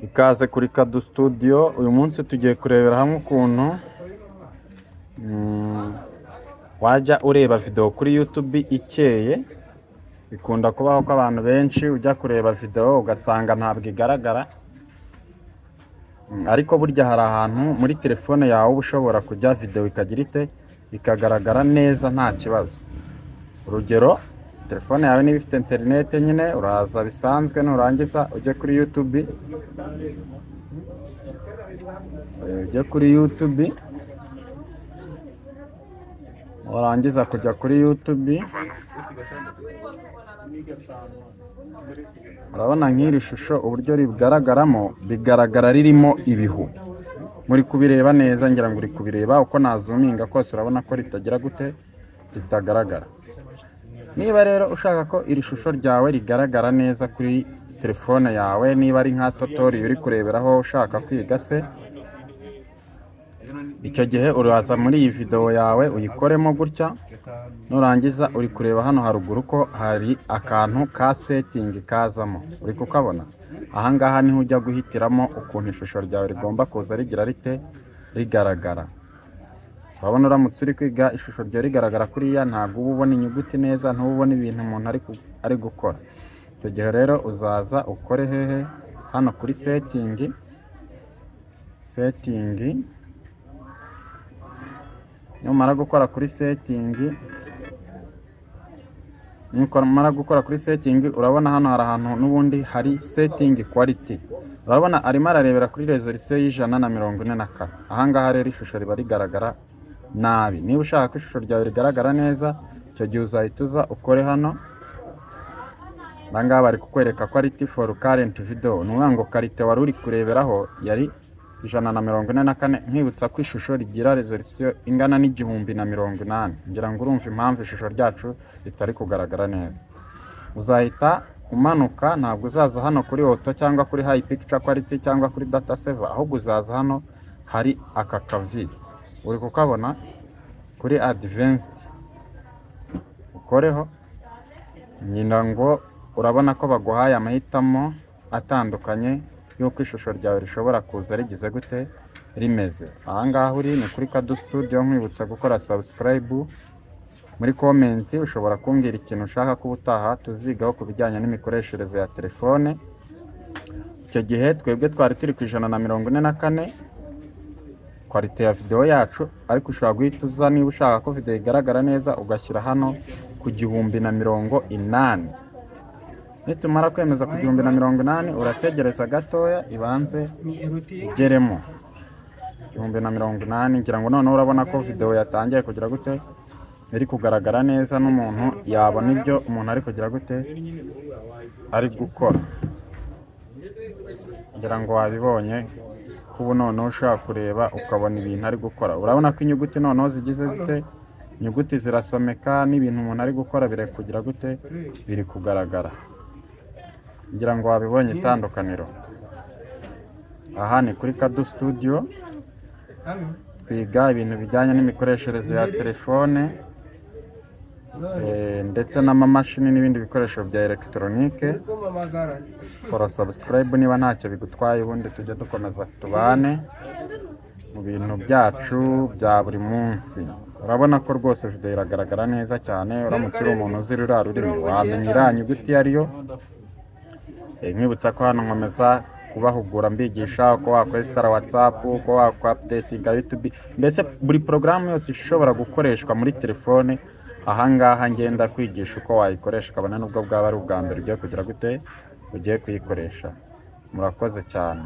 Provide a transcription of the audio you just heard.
Ikaze kuri Kadu Studio. Uyu munsi tugiye kurebera hamwe ukuntu wajya ureba video kuri YouTube ikeye. Bikunda kubaho ko abantu benshi ujya kureba video ugasanga ntabwo igaragara. Ariko burya hari ahantu muri telefone yawe uba ushobora kujya, video ikagira ite? Ikagaragara neza nta kibazo. Urugero, telefone yawe niba ifite interinete nyine, uraza bisanzwe, nurangiza ujye kuri YouTube, ujye kuri YouTube. Warangiza kujya kuri YouTube, urabona nk'iri shusho uburyo rigaragaramo, bigaragara ririmo ibihu. Muri kubireba neza, ngira ngo uri kubireba uko nazuminga kose, urabona ko ritagira gute? Ritagaragara. Niba rero ushaka ko iri shusho ryawe rigaragara neza kuri telefone yawe, niba ari nka tutorial uri kureberaho ushaka kwiga se, icyo gihe uraza muri iyi video yawe uyikoremo gutya. Nurangiza, uri kureba hano haruguru ko hari akantu ka setting kazamo, uri kukabona? Ahangaha niho ujya guhitiramo ukuntu ishusho ryawe rigomba kuza rigira rite? Rigaragara. Urabona, uramutse uri kwiga ishusho ryawe rigaragara kuriya, ntabwo uba ubona inyuguti neza, ntuba ubona ibintu umuntu ari gukora. Icyo gihe rero uzaza ukore hehe? Hano kuri setting. Setting, numara gukora kuri setting, numara gukora kuri setting, urabona hano hari ahantu n'ubundi hari setting quality. Urabona arimo ararebera kuri resolution y'144. Ahangaha rero ishusho riba rigaragara nabi. Niba ushaka ko ishusho ryawe rigaragara neza, icyo gihe uzahita uza ukore hano. Ahangaha bari kukwereka quality for current video, ni ukuvuga ngo qualité wari uri kureberaho yari 144. Nkwibutsa ko ishusho rigira resolution ingana n'1080. Ngira ngo urumva impamvu ishusho ryacu ritari kugaragara neza. Uzahita umanuka, ntabwo uzaza hano kuri auto cyangwa kuri high picture quality cyangwa kuri data saver, ahubwo uzaza hano hari aka kavi, uri kukabona, kuri advanced, ukoreho. Nyina ngo urabona ko baguhaye amahitamo atandukanye y'uko ishusho ryawe rishobora kuza rigize gute? Rimeze. Ahangaha uri ni kuri Kadu Studio. Nkwibutsa gukora subscribe. Muri comment ushobora kumbwira ikintu ushaka ko ubutaha tuzigaho ku bijyanye n'imikoreshereze ya telefone. Icyo gihe twebwe twari turi ku 144 qualité ya videwo yacu, ariko ushobora guhita uza, niba ushaka ko videwo igaragara neza, ugashyira hano ku 1080. Nitumara kwemeza ku 1080, urategereza gatoya ibanze igeremo 1080. Ngira ngo noneho urabona ko videwo yatangiye kugira gute? Iri kugaragara neza, n'umuntu yabona ibyo umuntu ari kugira gute? Ari gukora. Ngira ngo wabibonye ko ubu noneho ushobora kureba ukabona ibintu ari gukora. Urabona ko inyuguti noneho zigize zite? Inyuguti zirasomeka, n'ibintu umuntu ari gukora biri kugira gute? Biri kugaragara. Ngira ngo wabibonye itandukaniro. Aha ni kuri Kadu Studio, twiga ibintu bijyanye n'imikoreshereze ya telefone ndetse n'amamashini n'ibindi bikoresho bya elegitoronike. Kora subscribe niba ntacyo bigutwaye, ubundi tujye dukomeza tubane mu bintu byacu bya buri munsi. Urabona ko rwose video iragaragara neza cyane. Uramutse uri umuntu uzi ruriya rurimi, wamenya iriya nyuguti iyo ariyo. Nkwibutsa ko hano nkomeza kubahugura, mbigisha uko wakwinstalla WhatsApp, uko wakwaupdatinga YouTube, mbese buri porogaramu yose ishobora gukoreshwa muri telefone. Ahangaha ngenda kwigisha uko wayikoresha, ukabona nubwo bwaba ari ubwa mbere ugiye kugira gute? Ugiye kuyikoresha. Murakoze cyane.